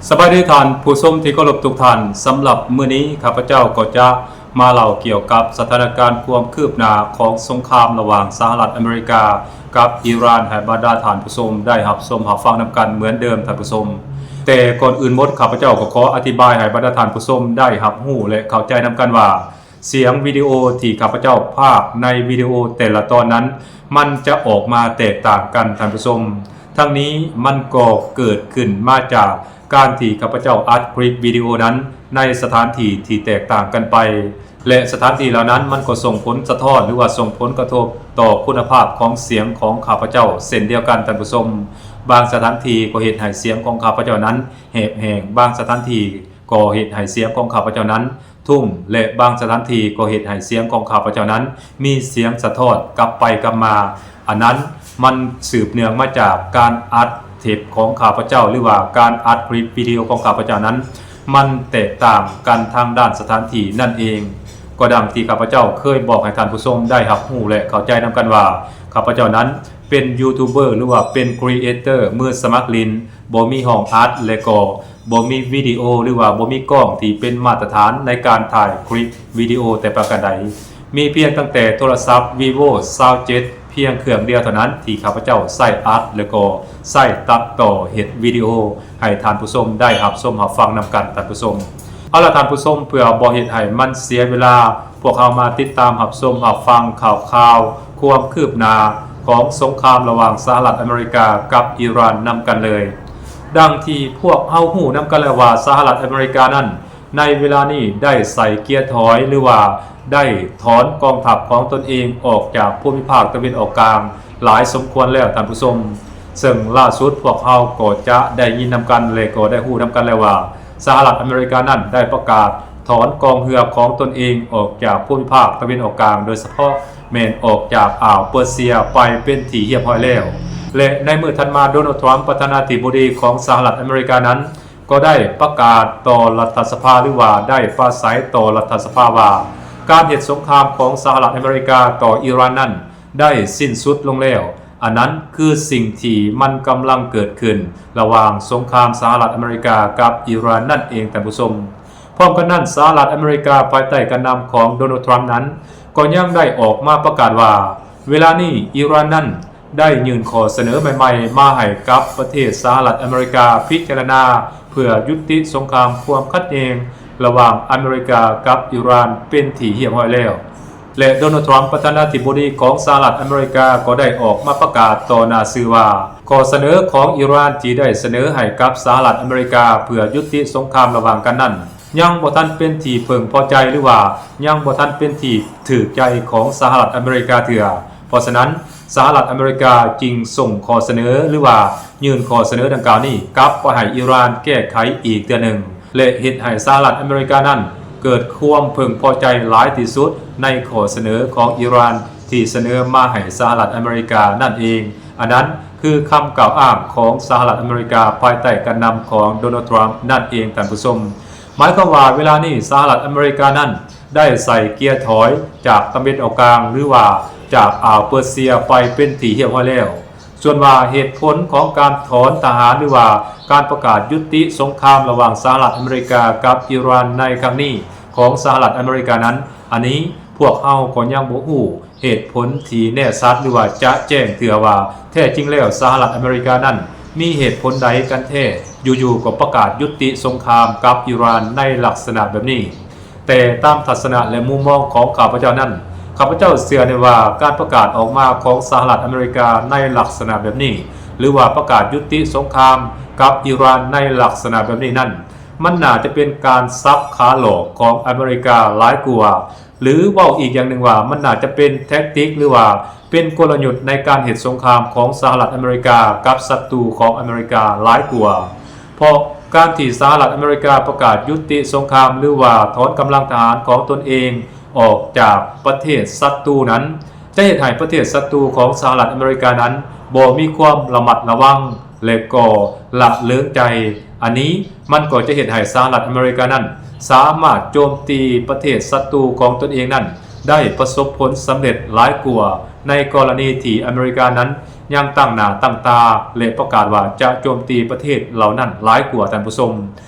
ສະບາຍດີທ່ານຜູ້ຊົມທີ່ເຄົາລົບທຸກທ່ານ. ສຳລັບມື້ນີ້ ຂ້າພະເຈົ້າກໍຈະມາເລົ່າກ່ຽວກັບສະຖານະການຄວາມຄືບໜ້າຂອງສົງຄາມລະຫວ່າງສະຫະລັດອາເມລິກາກັບອີຣານ ໃຫ້ບັນດາທ່ານຜູ້ຊົມໄດ້ຮັບຊົມຮັບຟັງນຳກັນເໝືອນເດີມທ່ານຜູ້ຊົມ. ແຕ່ກ່ອນອື່ນໝົດ ຂ້າພະເຈົ້າກໍຂໍອະທິບາຍໃຫ້ບັນດາທ່ານຜູ້ຊົມໄດ້ຮັບຮູ້ ແລະ ເຂົ້າໃຈນຳກັນວ່າ ສຽງວິດີໂອທີ່ຂ້າພະເຈົ້າພາກໃນວິດີໂອແຕ່ລະຕອນນັ້ນ ມັນຈະອອກມາແຕກຕ່າງກັນທ່ານຜູ້ຊົມ. ທັງນີ້ມັນກໍເກີດຂຶ້ນມາຈາກການທີ່ຂ້າພະເຈົ້າອັດຄລິບວິດີໂອນັ້ນໃນສະຖານທີ່ທີ່ແຕກຕ່າງກັນໄປ ແລະ ສະຖານທີ່ເຫຼົ່ານັ້ນມັນກໍສົ່ງຜົນສະທ້ອນ ຫຼືວ່າສົ່ງຜົນກະທົບຕໍ່ຄຸນນະພາບຂອງສຽງຂອງຂ້າພະເຈົ້າເຊັ່ນດຽວກັນທ່ານຜູ້ຊົມ. ບາງສະຖານທີ່ກໍເຮັດໃຫ້ສຽງຂອງຂ້າພະເຈົ້ານັ້ນແຫບແຫ້ງ, ບາງສະຖານທີ່ກໍເຮັດໃຫ້ສຽງຂອງຂ້າພະເຈົ້ານັ້ນ ທຸ່ມ ແລະ ບາງສະຖານທີ່ກໍເຮັດໃຫ້ສຽງຂອງຂ້າພະເຈົ້ານັ້ນມີສຽງສະທ້ອນກັບໄປກັບມາ. ອັນນັ້ນມັນສືບເນື່ອງມາຈາກການອັດເທບຂອງຂ້າພະເຈົ້າ ຫຼືວ່າການອັດຄລິບວິດີໂອຂອງຂ້າພະເຈົ້ານັ້ນ ມັນແຕກຕ່າງກັນທາງດ້ານສະຖານທີ່ນັ້ນເອງ. ກໍດັ່ງທີ່ຂ້າພະເຈົ້າເຄີຍບອກໃຫ້ທ່ານຜູ້ຊົມໄດ້ຮັບຮູ້ ແລະ ເຂົ້າໃຈນຳກັນວ່າ ຂ້າພະເຈົ້ານັ້ນເປັນຢູທູບເບີ ຫຼືວ່າເປັນຄຣີເອເຕີມືສະໝັກຫຼິ້ນ, ບໍ່ມີຫ້ອງອັດ ແລະ ກໍ ບໍ່ມີວິດີໂອ ຫຼືວ່າບໍ່ມີກ້ອງທີ່ເປັນມາດຕະຖານໃນການຖ່າຍຄລິບວິດີໂອແຕ່ປະການໃດ. ມີພຽງຕັ້ງແຕ່ໂທລະສັບ Vivo ຊາວເຈັດ ພຽງເຄື່ອງດຽວເທົ່ານັ້ນທີ່ຂ້າພະເຈົ້າໃຊ້ອັດ ແລະ ກໍໃຊ້ຕັດຕໍ່ເຮັດວິດີໂອໃຫ້ທ່ານຜູ້ຊົມໄດ້ຮັບຊົມຮັບຟັງນຳກັນທ່ານຜູ້ຊົມ. ເອົາລະທ່ານຜູ້ຊົມ, ເພື່ອບໍ່ເຮັດໃຫ້ມັນເສຍເວລາ, ພວກເຮົາມາຕິດຕາມຮັບຊົມຮັບຟັງຂ່າວຄາວຄວາມຄືບໜ້າຂອງສົງຄາມລະຫວ່າງສະຫະລັດອາເມລິກາກັບອີຣານນຳກັນເລີຍ. ດັ່ງທີ່ພວກເຮົາຮູ້ນຳກັນແລ້ວວ່າ ສະຫະລັດອາເມລິການັ້ນ ໃນເວລານີ້ໄດ້ໃສ່ເກຍຖອຍ ຫຼືວ່າໄດ້ຖອນກອງທັບຂອງຕົນເອງອອກຈາກພູມິພາກຕາເວັນອອກກາງຫຼາຍສົມຄວນແລ້ວທ່ານຜູ້ຊົມ. ເຊິ່ງລ່າສຸດພວກເຮົາກໍຈະໄດ້ຍິນນຳກັນ ແລະ ກໍໄດ້ຮູ້ນຳກັນແລ້ວວ່າ ສະຫະລັດອາເມລິການັ້ນໄດ້ປະກາດຖອນກອງເຮືອຂອງຕົນເອງອອກຈາກພູມິພາກຕາເວັນອອກກາງ, ໂດຍສະເພາະແມ່ນອອກຈາກອ່າວເປີເຊຍໄປເປັນທີ່ຮຽບຮ້ອຍແລ້ວ. ແລະ ໃນມື້ຖັດມາ ໂດນັລ ທຣຳ ປະທານາທິບໍດີຂອງສະຫະລັດອາເມລິການັ້ນ ກໍໄດ້ປະກາດຕໍ່ລັດຖະສະພາ ຫຼືວ່າໄດ້ປາໄສຕໍ່ລັດຖະສະພາວ່າ ການເຮັດສົງຄາມຂອງສະຫະລັດອາເມລິກາຕໍ່ອີຣານນັ້ນໄດ້ສິ້ນສຸດລົງແລ້ວ. ອັນນັ້ນຄືສິ່ງທີ່ມັນກຳລັງເກີດຂຶ້ນລະຫວ່າງສົງຄາມສະຫະລັດອາເມລິກາກັບອີຣານນັ້ນເອງທ່ານຜູ້ຊົມ. ພ້ອມກັນນັ້ນ ສະຫະລັດອາເມລິກາພາຍໃຕ້ການນຳຂອງໂດນັລ ທຣຳນັ້ນ ກໍຍັງໄດ້ອອກມາປະກາດວ່າ ເວລານີ້ອີຣານນັ້ນ ໄດ້ຍື່ນຂໍ້ສະເໜີໃໝ່ໆມາໃຫ້ກັບປະເທດສະຫະລັດອາເມລິກາພິຈາລະນາ ເພື່ອຍຸຕິສົງຄາມຄວາມຂັດແຍ່ງລະຫວ່າງອາເມລິກາກັບອີຣານເປັນທີ່ຮຽບຮ້ອຍແລ້ວ. ແລະ ໂດນັລ ທຣຳ ປະທານາທິບໍດີຂອງສະຫະລັດອາເມລິກາກໍໄດ້ອອກມາປະກາດຕໍ່ໜ້າສື່ວ່າ ຂໍ້ສະເໜີຂອງອີຣານທີ່ໄດ້ສະເໜີໃຫ້ກັບສະຫະລັດອາເມລິກາເພື່ອຍຸຕິສົງຄາມລະຫວ່າງກັນນັ້ນ ຍັງບໍ່ທັນເປັນທີ່ເພິ່ງພໍໃຈ ຫຼືວ່າຍັງບໍ່ທັນເປັນທີ່ຖືກໃຈຂອງສະຫະລັດອາເມລິກາເທື່ອ. ເພາະສະນັ້ນ ສະຫະລັດອາເມລິກາຈຶ່ງສົ່ງຂໍ້ສະເໜີ ຫຼືວ່າຍື່ນຂໍ້ສະເໜີດັ່ງກ່າວນີ້ກັບໄປໃຫ້ອີຣານແກ້ໄຂອີກເທື່ອໜຶ່ງ ແລະ ເຮັດໃຫ້ສະຫະລັດອາເມລິການັ້ນເກີດຄວາມເພິ່ງພໍໃຈຫຼາຍທີ່ສຸດໃນຂໍ້ສະເໜີຂອງອີຣານທີ່ສະເໜີມາໃຫ້ສະຫະລັດອາເມລິການັ້ນເອງ. ອັນນັ້ນຄືຄຳກ່າວອ້າງຂອງສະຫະລັດອາເມລິກາພາຍໃຕ້ການນຳຂອງໂດນັລ ທຣຳ ນັ້ນເອງທ່ານຜູ້ຊົມ. ໝາຍຄວາມວ່າເວລານີ້ສະຫະລັດອາເມລິການັ້ນ ໄດ້ໃສ່ເກຍຖອຍຈາກຕາເວັນອອກກາງ ຫຼືວ່າຈາກອ່າວເປີເຊຍໄປເປັນທີ່ຮຽບຮ້ອຍແລ້ວ. ສ່ວນວ່າເຫດຜົນຂອງການຖອນທະຫານ ຫຼືວ່າການປະກາດຍຸຕິສົງຄາມລະຫວ່າງສະຫະລັດອາເມລິກາກັບອີຣານໃນຄັ້ງນີ້ຂອງສະຫະລັດອາເມລິການັ້ນ ອັນນີ້ພວກເຮົາກໍຍັງບໍ່ຮູ້ເຫດຜົນທີ່ແນ່ຊັດ ຫຼືວ່າຈະແຈ້ງເທື່ອວ່າ ແທ້ຈິງແລ້ວສະຫະລັດອາເມລິການັ້ນມີເຫດຜົນໃດກັນແທ້ ຢູ່ໆກໍປະກາດຍຸຕິສົງຄາມກັບອີຣານໃນລັກສະນະແບບນີ້. ແຕ່ຕາມທັດສະນະ ແລະ ມຸມມອງຂອງຂ້າພະເຈົ້ານັ້ນ, ຂ້າພະເຈົ້າເຊື່ອແນ່ວ່າການປະກາດອອກມາຂອງສະຫະລັດອາເມລິກາໃນລັກສະນະແບບນີ້ ຫຼືວ່າປະກາດຍຸຕິສົງຄາມກັບອີຣານໃນລັກສະນະແບບນີ້ນັ້ນ, ມັນໜ້າຈະເປັນການສັບຂາຫຼອກຂອງອາເມລິກາຫຼາຍກວ່າ, ຫຼືເວົ້າອີກຢ່າງໜຶ່ງວ່າ ມັນໜ້າຈະເປັນແທັກຕິກ ຫຼືວ່າເປັນກົນລະຍຸດໃນການເຮັດສົງຄາມຂອງສະຫະລັດອາເມລິກາກັບສັດຕູຂອງອາເມລິກາຫຼາຍກວ່າ. ເພາະການທີ່ສະຫະລັດອາເມລິກາປະກາດຍຸຕິສົງຄາມ ຫຼືວ່າຖອນກຳລັງທະຫານຂອງຕົນເອງອອກຈາກປະເທດສັດຕູນັ້ນ ຈະເຮັດໃຫ້ປະເທດສັດຕູຂອງສະຫະລັດອາເມລິການັ້ນບໍ່ມີຄວາມລະມັດລະວັງ ແລະ ກໍລະເລີງໃຈ. ອັນນີ້ມັນກໍຈະເຮັດໃຫ້ສະຫະລັດອາເມລິການັ້ນສາມາດໂຈມຕີປະເທດສັດຕູຂອງຕົນເອງນັ້ນໄດ້ປະສົບຜົນສຳເລັດຫຼາຍກວ່າ ໃນກໍລະນີທີ່ອາເມລິການັ້ນ ຍັງຕັ້ງໜ້າຕັ້ງຕາ ແລະ ປະກາດວ່າຈະໂຈມຕີປະເທດເຫຼົ່ານັ້ນຫຼາຍກວ່າ, ທ່ານຜູ້ຊົມ.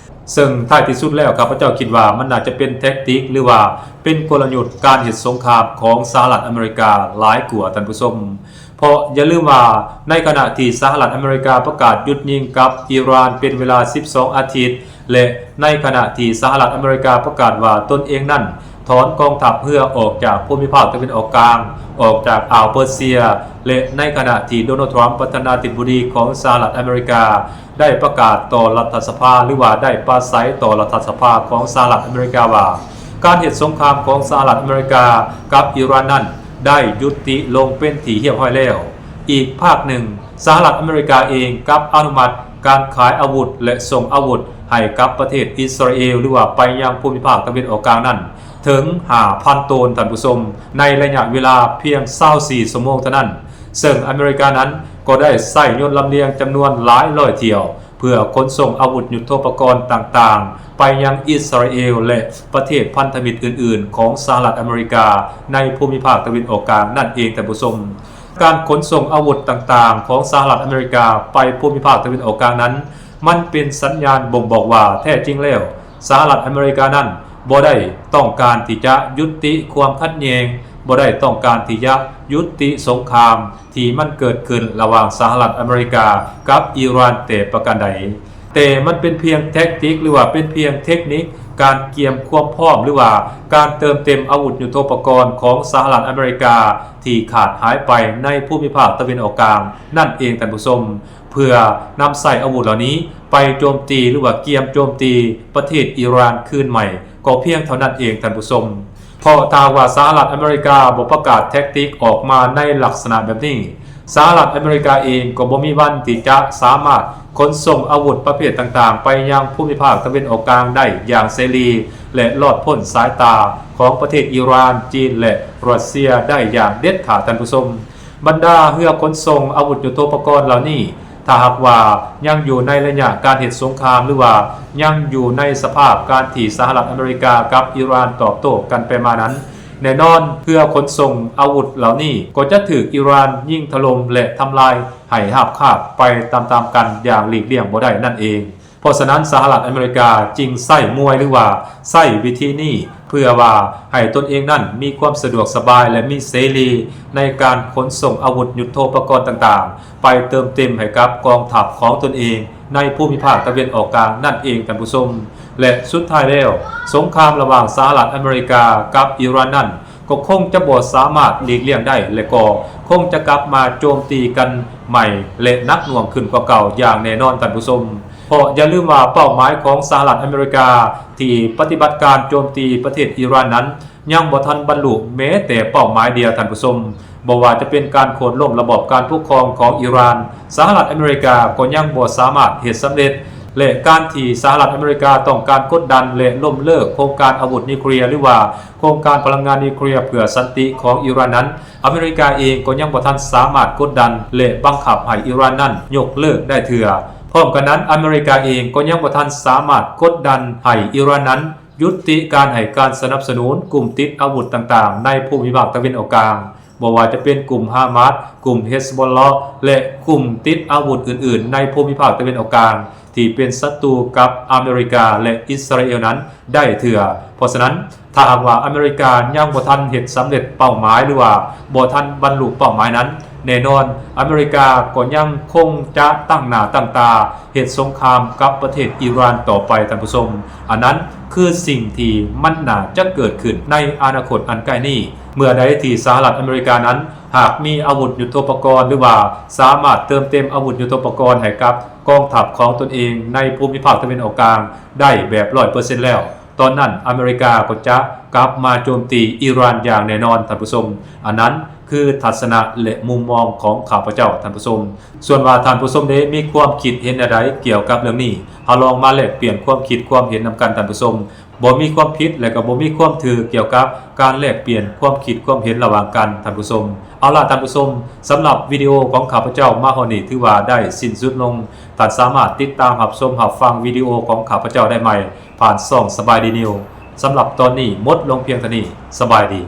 ເຊິ່ງທ້າຍທີ່ສຸດແລ້ວ ຂ້າພະເຈົ້າຄິດວ່າມັນໜ້າຈະເປັນແທັກຕິກ ຫຼືວ່າເປັນກົນລະຍຸດການເຮັດສົງຄາມຂອງສະຫະລັດອາເມລິກາຫຼາຍກວ່າ, ທ່ານຜູ້ຊົມ. ເພາະຢ່າລືມວ່າ ໃນຂະນະທີ່ສະຫະລັດອາເມລິກາປະກາດຢຸດຍິງກັບອີຣານເປັນເວລາສິບສອງອາທິດ ແລະ ໃນຂະນະທີ່ສະຫະລັດອາເມລິກາປະກາດວ່າຕົນເອງນັ້ນຖອນກອງທັບເຮືອອອກຈາກພູມິພາກຕາເວັນອອກກາງ, ອອກຈາກອ່າວເປີເຊຍ ແລະ ໃນຂະນະທີ່ໂດນັລ ທຣຳ ປະທານາທິບໍດີຂອງສະຫະລັດອາເມລິກາ ໄດ້ປະກາດຕໍ່ລັດຖະສະພາ ຫຼືວ່າໄດ້ປາໄສຕໍ່ລັດຖະສະພາຂອງສະຫະລັດອາເມລິກາວ່າ ການເຮັດສົງຄາມຂອງສະຫະລັດອາເມລິກາກັບອີຣານນັ້ນ ໄດ້ຍຸຕິລົງເປັນທີ່ຮຽບຮ້ອຍແລ້ວ. ອີກພາກໜຶ່ງ, ສະຫະລັດອາເມລິກາເອງກັບອະນຸມັດການຂາຍອາວຸດ ແລະ ສົ່ງອາວຸດໃຫ້ກັບປະເທດອິດສະຣາເອລ ຫຼືວ່າໄປຍັງພູມິພາກຕາເວັນອອກກາງນັ້ນ ເຖິງຫ້າພັນໂຕນ, ທ່ານຜູ້ຊົມ, ໃນໄລຍະເວລາພຽງຊາວສີ່ຊົ່ວໂມງເທົ່ານັ້ນ. ເຊິ່ງອາເມລິການັ້ນກໍໄດ້ໃຊ້ຍົນລຳລຽງຈຳນວນຫຼາຍຮ້ອຍຖ້ຽວ ເພື່ອຂົນສົ່ງອາວຸດຍຸດໂທປະກອນຕ່າງໆ ໄປຍັງອິດສະຣາເອລ ແລະ ປະເທດພັນທະມິດອື່ນໆຂອງສະຫະລັດອາເມລິກາໃນພູມິພາກຕາເວັນອອກກາງນັ້ນເອງ, ທ່ານຜູ້ຊົມ. ການຂົນສົ່ງອາວຸດຕ່າງໆຂອງສະຫະລັດອາເມລິກາໄປພູມິພາກຕາເວັນອອກກາງນັ້ນ ມັນເປັນສັນຍານບົ່ງບອກວ່າແທ້ຈິງແລ້ວ ສະຫະລັດອາເມລິການັ້ນບໍ່ໄດ້ຕ້ອງການທີ່ຈະຍຸຕິຄວາມຂັດແຍ່ງ, ບໍ່ໄດ້ຕ້ອງການທີ່ຈະຍຸຕິສົງຄາມ ທີ່ມັນເກີດຂຶ້ນລະຫວ່າງສະຫະລັດອາເມລິກາກັບອີຣານແຕ່ປະການໃດ, ແຕ່ມັນເປັນພຽງແທັກຕິກ ຫຼືວ່າເປັນພຽງເທັກນິກການກຽມຄວາມພ້ອມ ຫຼືວ່າການເຕີມເຕັມອາວຸດຍຸດໂທປະກອນຂອງສະຫະລັດອາເມລິກາທີ່ຂາດຫາຍໄປໃນພູມິພາກຕາເວັນອອກກາງນັ້ນເອງ, ທ່ານຜູ້ຊົມ, ເພື່ອນຳໃຊ້ອາວຸດເຫຼົ່ານີ້ໄປໂຈມຕີ ຫຼືວ່າກຽມໂຈມຕີປະເທດອີຣານຄືນໃໝ່ ກໍພຽງເທົ່ານັ້ນເອງ, ທ່ານຜູ້ຊົມ. ເພາະຖ້າຫາກວ່າສະຫະລັດອາເມລິກາບໍ່ປະກາດແທັກຕິກອອກມາໃນລັກສະນະແບບນີ້, ສະຫະລັດອາເມລິກາເອງກໍບໍ່ມີວັນທີ່ຈະສາມາດຂົນສົ່ງອາວຸດປະເພດຕ່າງໆໄປຍັງພູມິພາກຕາເວັນອອກກາງໄດ້ຢ່າງເສລີ ແລະ ລອດພົ້ນສາຍຕາຂອງປະເທດອີຣານ, ຈີນ ແລະ ຣັດເຊຍໄດ້ຢ່າງເດັດຂາດ, ທ່ານຜູ້ຊົມ. ບັນດາເຮືອຂົນສົ່ງອາວຸດຍຸດໂທປະກອນເຫຼົ່ານີ້ ຖ້າຫາກວ່າຍັງຢູ່ໃນໄລຍະການເຮັດສົງຄາມ ຫຼືວ່າຍັງຢູ່ໃນສະພາບການທີ່ສະຫະລັດອາເມລິກາກັບອີຣານຕອບໂຕ້ກັນໄປມານັ້ນ, ແນ່ນອນເຮືອຂົນສົ່ງອາວຸດເຫຼົ່ານີ້ກໍຈະຖືກອີຣານຍິງຖະຫຼົ່ມ ແລະ ທຳລາຍໃຫ້ຮາບຄາບໄປຕາມໆກັນຢ່າງຫຼີກລ່ຽງບໍ່ໄດ້ນັ້ນເອງ. ເພາະສະນັ້ນ ສະຫະລັດອາເມລິກາຈຶ່ງໃຊ້ມວຍ ຫຼືວ່າໃຊ້ວິທີນີ້ ເພື່ອວ່າໃຫ້ຕົນເອງນັ້ນມີຄວາມສະດວກສະບາຍ ແລະ ມີເສລີໃນການຂົນສົ່ງອາວຸດຍຸດໂທປະກອນຕ່າງໆ ໄປເຕີມເຕັມໃຫ້ກັບກອງທັບຂອງຕົນເອງໃນພູມິພາກຕາເວັນອອກກາງນັ້ນເອງ, ທ່ານຜູ້ຊົມ. ແລະ ສຸດທ້າຍແລ້ວ, ສົງຄາມລະຫວ່າງສະຫະລັດອາເມລິກາກັບອີຣານນັ້ນ ກໍຄົງຈະບໍ່ສາມາດຫຼີກລ່ຽງໄດ້ ແລະ ກໍຄົງຈະກັບມາໂຈມຕີກັນໃໝ່ ແລະ ໜັກໜ່ວງຂຶ້ນກວ່າເກົ່າຢ່າງແນ່ນອນ, ທ່ານຜູ້ຊົມ. ເພາະຢ່າລືມວ່າເປົ້າໝາຍຂອງສະຫະລັດອາເມລິກາທີ່ປະຕິບັດການໂຈມຕີປະເທດອີຣານນັ້ນ ຍັງບໍ່ທັນບັນລຸແມ້ແຕ່ເປົ້າໝາຍດຽວ, ທ່ານຜູ້ຊົມ. ບໍ່ວ່າຈະເປັນການໂຄ່ນລົ້ມລະບອບການປົກຄອງຂອງອີຣານ, ສະຫະລັດອາເມລິກາກໍຍັງບໍ່ສາມາດເຮັດສຳເລັດ ແລະ ການທີ່ສະຫະລັດອາເມລິກາຕ້ອງການກົດດັນ ແລະ ລົ້ມເລີກໂຄງການອາວຸດນິວເຄລຍ ຫຼືວ່າໂຄງການພະລັງງານນິວເຄລຍເພື່ອສັນຕິຂອງອີຣານນັ້ນ, ອາເມລິກາເອງກໍຍັງບໍ່ທັນສາມາດກົດດັນ ແລະ ບັງຄັບໃຫ້ອີຣານນັ້ນຍົກເລີກໄດ້ເທື່ອ. ພ້ອມກັນນັ້ນ, ອາເມລິກາເອງກໍຍັງບໍ່ທັນສາມາດກົດດັນໃຫ້ອີຣານນັ້ນ ຍຸຕິການໃຫ້ການສະໜັບສະໜູນກຸ່ມຕິດອາວຸດຕ່າງໆໃນພູມິພາກຕາເວັນອອກກາງ, ບໍ່ວ່າຈະເປັນກຸ່ມຮາມາດ, ກຸ່ມເຮສໂບລາ ແລະ ກຸ່ມຕິດອາວຸດອື່ນໆໃນພູມິພາກຕາເວັນອອກກາງ ທີ່ເປັນສັດຕູກັບອາເມລິກາ ແລະ ອິດສະຣາເອລນັ້ນໄດ້ເທື່ອ. ເພາະສະນັ້ນ, ຖ້າຫາກວ່າອາເມລິກາຍັງບໍ່ທັນເຮັດສຳເລັດເປົ້າໝາຍ ຫຼືວ່າບໍ່ທັນບັນລຸເປົ້າໝາຍນັ້ນ, ແນ່ນອນອາເມລິກາກໍຍັງຄົງຈະຕັ້ງໜ້າຕັ້ງຕາເຮັດສົງຄາມກັບປະເທດອີຣານຕໍ່ໄປ, ທ່ານຜູ້ຊົມ. ອັນນັ້ນຄືສິ່ງທີ່ມັນໜ້າຈະເກີດຂຶ້ນໃນອະນາຄົດອັນໃກ້ນີ້, ເມື່ອໃດທີ່ສະຫະລັດອາເມລິການັ້ນຫາກມີອາວຸດຍຸດໂທປະກອນ ຫຼືວ່າສາມາດເຕີມເຕັມອາວຸດຍຸດໂທປະກອນໃຫ້ກັບກອງທັບຂອງຕົນເອງໃນພູມິພາກຕາເວັນອອກກາງໄດ້ແບບຮ້ອຍເປີເຊັນແລ້ວ, ຕອນນັ້ນອາເມລິກາກໍຈະກັບມາໂຈມຕີອີຣານຢ່າງແນ່ນອນ, ທ່ານຜູ້ຊົມ. ອັນນັ້ນຄືທັດສະນະ ແລະ ມຸມມອງຂອງຂ້າພະເຈົ້າ, ທ່ານຜູ້ຊົມ. ສ່ວນວ່າທ່ານຜູ້ຊົມເດ ມີຄວາມຄິດເຫັນແນວໃດກ່ຽວກັບເລື່ອງນີ້? ເຮົາລອງມາແລກປ່ຽນຄວາມຄິດຄວາມເຫັນນຳກັນ, ທ່ານຜູ້ຊົມ. ບໍ່ມີຄວາມຜິດ ແລະ ກໍບໍ່ມີຄວາມຖືກກ່ຽວກັບການແລກປ່ຽນຄວາມຄິດຄວາມເຫັນລະຫວ່າງກັນ, ທ່ານຜູ້ຊົມ. ເອົາລະ ທ່ານຜູ້ຊົມ, ສຳລັບວິດີໂອຂອງຂ້າພະເຈົ້າມາຮອດນີ້ ຖືວ່າໄດ້ສິ້ນສຸດລົງ. ທ່ານສາມາດຕິດຕາມຮັບຊົມຮັບຟັງວິດີໂອຂອງຂ້າພະເຈົ້າໄດ້ໃໝ່ ຜ່ານຊ່ອງສະບາຍດີນິວ. ສຳລັບຕອນນີ້ໝົດລົງພຽງເທົ່ານີ້. ສະບາຍດີ.